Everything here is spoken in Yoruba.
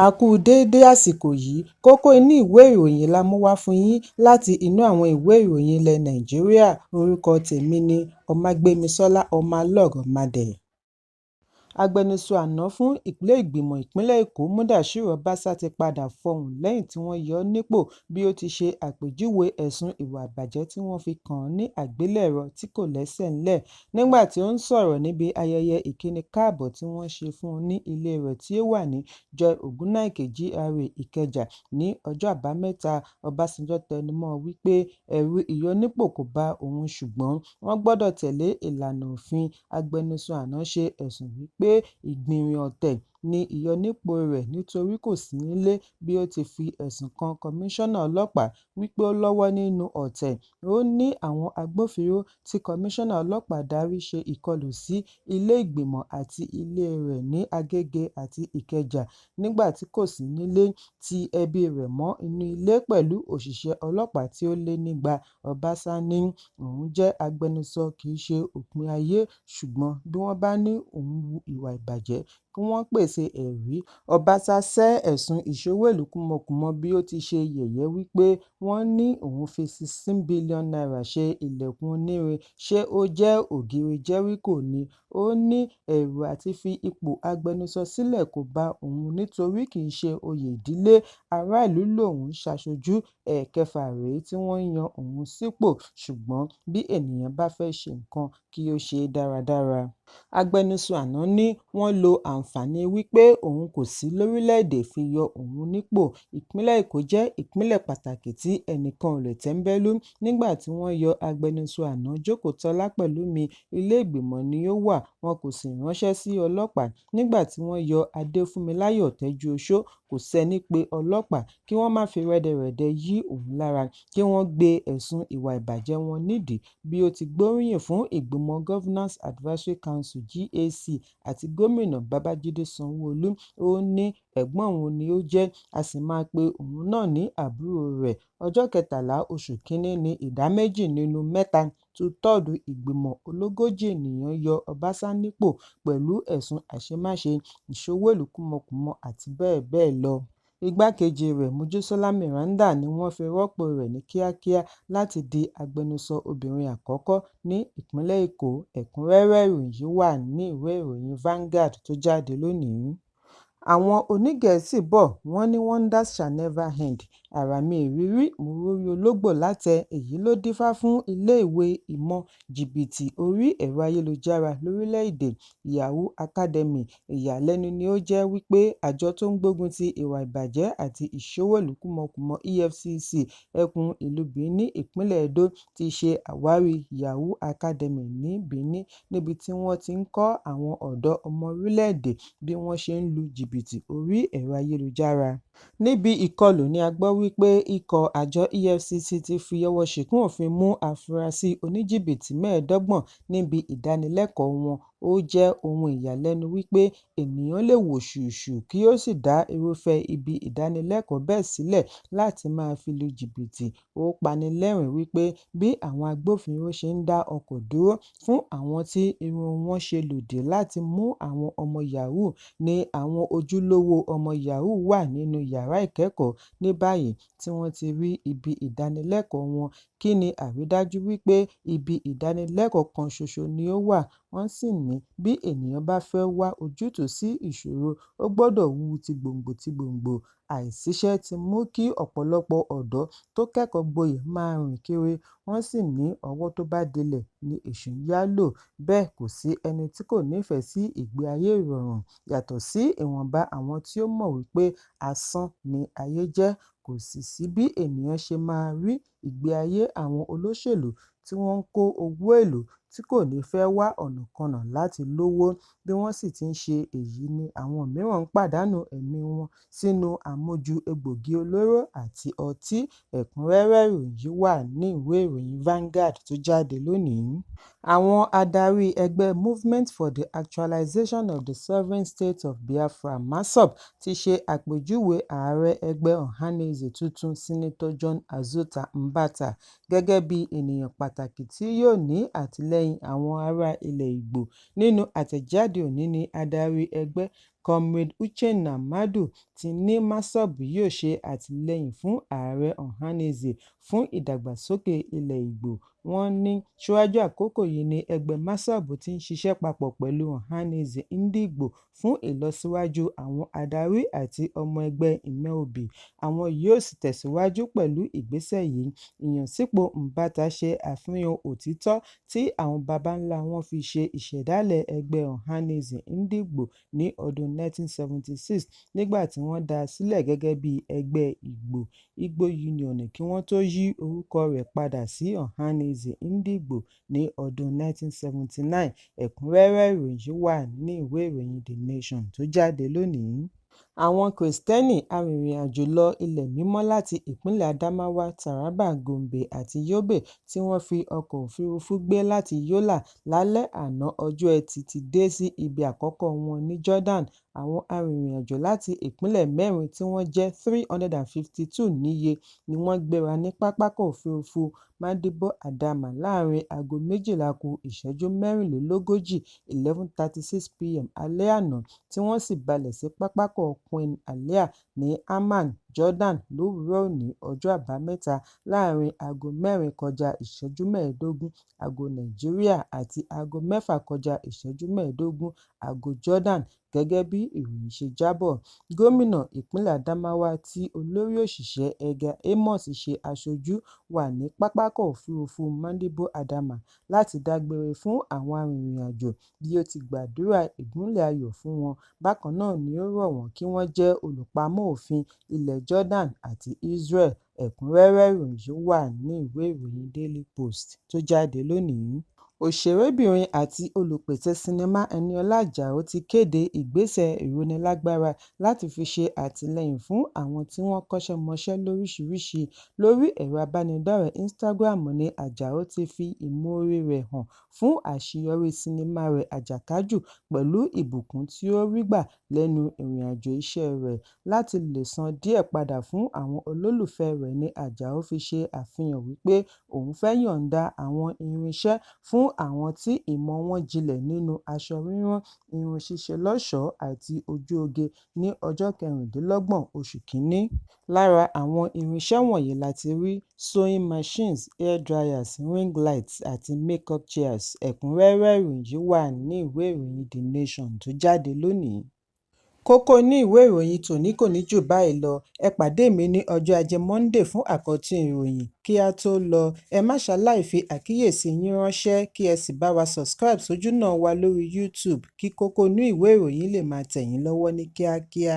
A kú déédé àsìkò yìí. Kókó inú ìwé ìròyìn la mú wá fún yín láti inú àwọn ìwé ìròyìn ilẹ̀ Nàìjíríà. Orúkọ tèmi ni Ọmágbémisọ́lá Ọmọlọ́rọ̀mádé. Agbẹnusọ àná fún Ilé-ìgbìmọ̀ Ìpínlẹ̀ Èkó Mudashiru Ọbaṣà ti padà fọhùn lẹ́yìn tí wọ́n yọ ọ́ nípò bí ó ti ṣe àpèjúwe ẹ̀sùn ìwà ìbàjẹ́ tí wọ́n fi kàn án ní àgbélẹ̀rọ tí kò lẹ́sẹ̀ ńlẹ̀. Nígbà tí ó ń sọ̀rọ̀ níbi ayẹyẹ ìkíni káàbọ̀ tí wọ́n ṣe fún un ní ilé rẹ̀ tí ó wà ní Joy Ogunnaike GRA, Ìkẹjà ní ọjọ́ Àbámẹ́ta, Ọbásanjọ́ tẹnumọ́ ọn wípé ẹ̀rù ìyọnípò kò ba òun ṣùgbọ́n wọ́n gbọdọ̀ tẹ̀lé ìlànà òfin. Agbẹnusọ àná ṣe ẹ̀sùn wípé ìgbìnrin ọ̀tẹ̀ ni ìyọnípò rẹ̀ nítorí kò sí nílé bí ó ti fi ẹ̀sùn kan kọmíṣánná ọlọ́pàá wípé ó lọ́wọ́ nínú ọ̀tẹ̀. Ó ní àwọn agbófinró tí kọmíṣánná ọlọ́pàá darí ṣe ìkọlù sí ilé ìgbìmọ̀ àti ilé rẹ̀ ní Agége àti Ìkẹjà nígbà tí kò sí nílé, ti ẹbí rẹ̀ mọ́ inú ilé pẹ̀lú òṣìṣẹ́ ọlọ́pàá tí ó lé nígba. Ọbaṣá ní òun jẹ́ agbẹnusọ kì í ṣe òpin ayé ṣùgbọ́n bí wọ́n bá ní òun hu ìwà ìbàjẹ́ kí wọ́n pèsè ẹ̀rí. Ọbaṣá sẹ́ ẹ̀sùn ìṣowó-ìlú kúmọkùmọ bí ó ti ṣe yẹ̀yẹ́ wípé wọ́n ní òun fi ₦16 billion ṣe ilẹ̀kùn onírin, ṣé ó jẹ́ ògiri Jẹ́ríkò ni? Ó ní ẹ̀rù àti fi ipò agbẹnusọ sílẹ̀ kò ba òun nítorí kì í ṣe oyè ìdílé, ará ìlú lòun ń ṣaṣojú, ẹ̀ẹ̀kẹfà rèé tí wọ́n yan òun sípò ṣùgbọ́n bí ènìyàn bá fẹ́ ṣe nǹkan kí ó ṣe é dáradára. Agbẹnusọ àná ní wọ́n lo àǹfààní wípé òun kò sí lórílẹ̀-èdè fi yọ òun nípò. Ìpínlẹ̀ Èkó jẹ́ ìpínlẹ̀ pàtàkì tí ẹnìkan ò lè tẹ́ńbẹ́lú. Nígbà tí wọ́n yọ agbẹnusọ àná Jókòótọ́lá Pẹ̀lúmi, ilé ìgbìmọ̀ ni ó wà, wọn kò sì ránṣẹ́ sí ọlọ́pàá. Nígbà tí wọ́n yọ Adéfúnmiláyọ̀ Tẹ́júoṣó, kò sẹ́ni pe ọlọ́pàá kí wọ́n má fi rẹ́dẹrẹ̀dẹ yí òun lára, kí wọ́n gbé ẹ̀sùn ìwà ìbàjẹ́ wọn nídìí bí ó ti gbóríyìn fún ìgbìmọ̀ Governors Advisory Council GAC àti Gómìnà Babájídé Sanwó-Olú. Ó ní ẹ̀gbọ́n òun ni ó jẹ́, a sì máa pe òun náà ní àbúrò rẹ̀. Ọjọ́ 13 oṣù kínní ní ìdá méjì nínú mẹ́ta (2/3) ìgbìmọ̀ ológójì ènìyàn yọ Ọbaṣá nípò pẹ̀lú ẹ̀sùn àṣemáṣe, ìṣowó-ìlú kúmọkùmọ àti bẹ́ẹ̀ bẹ́ẹ̀ lọ. Igbákejì rẹ̀ Mojísọ́lá Meranda ni wọ́n fi rọ́pòo rẹ̀ ní kíákíá láti di agbẹnusọ obìnrin àkọ́kọ́ ní ìpínlẹ̀ Èkó. Ẹ̀kúnrẹ́rẹ́ ìròyìn yìí wà ní ìwé ìròyìn Vanguard tó jáde lónìí. Àwọn oníGẹ̀ẹ́sì bọ̀ wọ́n ní wonders shall never end. Àrà mériìírí, mo rórí ológbò látẹ, èyí ló dífá fún iléèwé ìmọ̀ jìbìtì orí ẹ̀rọ ayélujára lórílẹ̀-èdè Yahoo Academy. Ìyàlẹ́nu ni ó jẹ́ wípé àjọ tó ń gbógun ti ìwà ìbàjẹ́ àti ìṣowó-ìlú kúmọkùmọ EFCC ẹkùn ìlú Benin, ìpínlẹ̀ Edo ti ṣe àwárí Yahoo Academy ní Benin níbi tí wọ́n ti ń kọ́ àwọn ọ̀dọ́ ọmọ orílẹ̀-èdè bí wọ́n ṣe ń lu jìbìtì orí ẹ̀rọ ayélujára. Níbi ìkọlù ní a gbọ́ wípé ikọ̀ àjọ EFCC ti fi ọwọ́ ṣìkún òfin mú afurasí oníjìbìtì 25 níbi ìdánilẹ́kọ̀ọ́ wọn. Ó jẹ́ ohun ìyàlẹ́nu wípé ènìyàn lè wò ṣùṣù kí ó sì dá irúfẹ́ ibi ìdánilẹ́kọ̀ọ́ bẹ́ẹ̀ sílẹ̀ láti máa fi lu jìbìtì. Ó pani lẹ́rìn-ín wípé bí àwọn agbófinró ṣe ń dá ọkọ̀ dúró fún àwọn tí irun wọn ṣe lòdì láti mú àwọn ọmọ Yahoo ni àwọn ojúlówó ọmọ Yahoo wà nínú yàrá ìkẹ́kọ̀ọ́ ní báyìí tí wọ́n ti rí ibi ìdánilẹ́kọ̀ọ́ wọn. Kí ni àrídájú wípé ibi ìdánilẹ́kọ̀ọ́ kan ṣoṣo ni ó wà? Wọ́n sì ní bí ènìyàn bá fẹ́ wá ojútùú sí ìṣòro, ó gbọdọ̀ hú u ti gbòǹgbò ti gbòǹgbò. Àìsíṣẹ́ ti mú kí ọ̀pọ̀lọpọ̀ ọ̀dọ́ tó kẹ́kọ̀ọ́ gboyè máa rìn kiri, wọ́n sì ní ọwọ́ tó bá dilẹ̀ ni Èṣù ń yá lò. Bẹ́ẹ̀ kò sí ẹni tí kò nífẹ̀ẹ́ sí ìgbé ayé ìrọ̀rùn yàtọ̀ sí ìwọ̀nba àwọn tí ó mọ̀ wípé asán ni ayé jẹ́. Kò sì sí bí ènìyàn ṣe máa rí ìgbé ayé àwọn olóṣèlú tí wọ́n ń kó owó ìlú tí kò ní fẹ́ wá ọ̀nàkọnà láti lówó. Bí wọ́n sì ti ń ṣe èyí ni àwọn mìíràn ń pàdánù ẹ̀mí wọn sínú àmujù egbòogi olóró àti ọtí. Ẹ̀kúnrẹ́rẹ́ ìròyìn yìí wà ní ìwé ìròyìn Vanguard tó jáde lónìí. Àwọn adarí ẹgbẹ́ Movement for the Actualization of the Sovereign State of Biafra (MASSOB) ti ṣe àpèjúwe ààrẹ ẹgbẹ́ Ohanaeze tuntun, Senator John Azuta Mbata, gẹ́gẹ́ bí ènìyàn pàtàkì tí yóò ní àtìlẹ́yìn àwọn ará ilẹ̀ Ìgbò. Nínú àtẹ̀jáde òní ní adarí ẹgbẹ́ Comrade Uchenna Madu, ti ní MASSOB yóò ṣe àtìlẹ́yìn fún Ààrẹ Ohanaeze fún ìdàgbàsókè ilẹ̀ Ìgbò. Wọ́n ní síwájú àkókò yìí ni ẹgbẹ́ MASSOB ti ń ṣiṣẹ́ papọ̀ pẹ̀lú Ohanaeze Ndigbo fún ìlọsíwájú àwọn adarí àti ọmọ ẹgbẹ́ Imeobi, àwọn yóò sì tẹ̀síwájú pẹ̀lú ìgbésẹ̀ yìí. Ìyànsípò Mbata ṣe àfihàn òtítọ́ tí àwọn baba ńlá wọn fi ṣe ìṣẹ̀dálẹ̀ ẹgbẹ́ Ohanaeze Ndigbo ní ọdún 1976 nígbà tí wọ́n dá a sílẹ̀ gẹ́gẹ́ bí ẹgbẹ́ Ìgbò, Igbo Union, kí wọ́n tó yí orúkọ rẹ̀ padà sí Ohanaeze Ndigbo ní ọdún 1979. Ẹ̀kúnrẹ́rẹ́ ìròyìn yìí wà nínú ìwé ìròyìn The Nation tó jáde lónìí. Àwọn Kìrìsìtẹ́nì arìnrìn-àjò lọ Ilẹ̀ Mímọ́ láti ìpínlẹ̀ Adamawa, Taraba, Gombe àti Yobe tí wọ́n fi ọkọ̀ òfuurufú gbé láti Yola lálẹ́ àná ọjọ́ Ẹtì ti dé sí ibi àkọ́kọ́ wọn ní Jordan. Àwọn arìnrìn-àjò láti ìpínlẹ̀ mẹ́rin tí wọ́n jẹ́ 352 níye ni wọ́n gbéra ní pápákọ̀ òfuurufú Modibbo Adama láàárín 11:46 11:36 p.m. alẹ́ àná tí wọ́n sì balẹ̀ sí pápákọ̀ Queen Alia ní Amman, Jordan lówùúrọ̀ òní ọjọ́ Àbámẹ́ta láàárín 5:45 Aago Nàìjíríà àti 5:45 Aago Jordan, gẹ́gẹ́ bí ìròyìn ṣe jábọ̀. Gómìnà ìpínlẹ̀ Adamawa tí olórí òṣìṣẹ́ Edgar Amos ṣe aṣojú wà ní pápákọ̀ òfuurufú Modibbo Adama láti dágbére fún àwọn arìnrìn-àjò bí ó ti gbàdúrà ìgúnlẹ̀ ayọ̀ fún wọn. Bákan náà ni ó rọ̀ wọ́n kí wọ́n jẹ́ olùpamọ́ òfin ilẹ̀ Jordan àti Israel. Ẹ̀kúnrẹ́rẹ́ ìròyìn yìí wà nínú ìwé ìròyìn Daily Post tó jáde lónìí. Òṣèrébìnrin àti olùpèsè sinimá Eniola Ajao ti kéde ìgbésẹ̀ ìrónilágbára láti fi ṣe àtìlẹ́yìn fún àwọn tí wọ́n kọ́ṣẹ́mọṣẹ́ lóríṣiríṣi. Lórí ẹ̀rọ ìbánidọ́rẹ̀ẹ́ Instagram ni Àjàó ti fi ìmoore rẹ̀ hàn fún àṣeyọrí sinimá rẹ̀ Ajakaju pẹ̀lú ìbùkún tí ó rí gbà lẹ́nu ìrìnàjò iṣẹ́ rẹ̀. Láti lè san díẹ̀ padà fún àwọn olólùfẹ́ẹ rẹ̀ ni Àjàó fi ṣe àfihàn wípé òun fẹ́ yọ̀ǹda àwọn irinṣẹ́ fún àwọn tí ìmọ̀ wọn jinlẹ̀ nínú aṣọ rírán, irun ṣíṣe lọ́ṣọ̀ọ́ àti ojú oge ní ọjọ́ 26 oṣù Kìíní. Lára àwọn irinṣẹ́ wọ̀nyí láti rí sewing machines, hair dryers, ring lights àti make-up chairs. Ẹ̀kúnrẹ́rẹ́ ìròyìn yìí wà nínú ìwé ìròyìn The Nation tó jáde lónìí. Kókó inú ìwé ìròyìn tòní kò ní jù báyìí lọ. Ẹ pàdé mi ní ọjọ́ Ajé Monday fún àkọ́tún ìròyìn. Kí á tó lọ, ẹ má ṣaláì fi àkíyèsí yín ránṣẹ́ kí ẹ sì bá wa subscribe sójúnà wa lórí YouTube kí kókó inú ìwé ìròyìn lè máa tẹ̀ yín lọ́wọ́ ní kíákíá.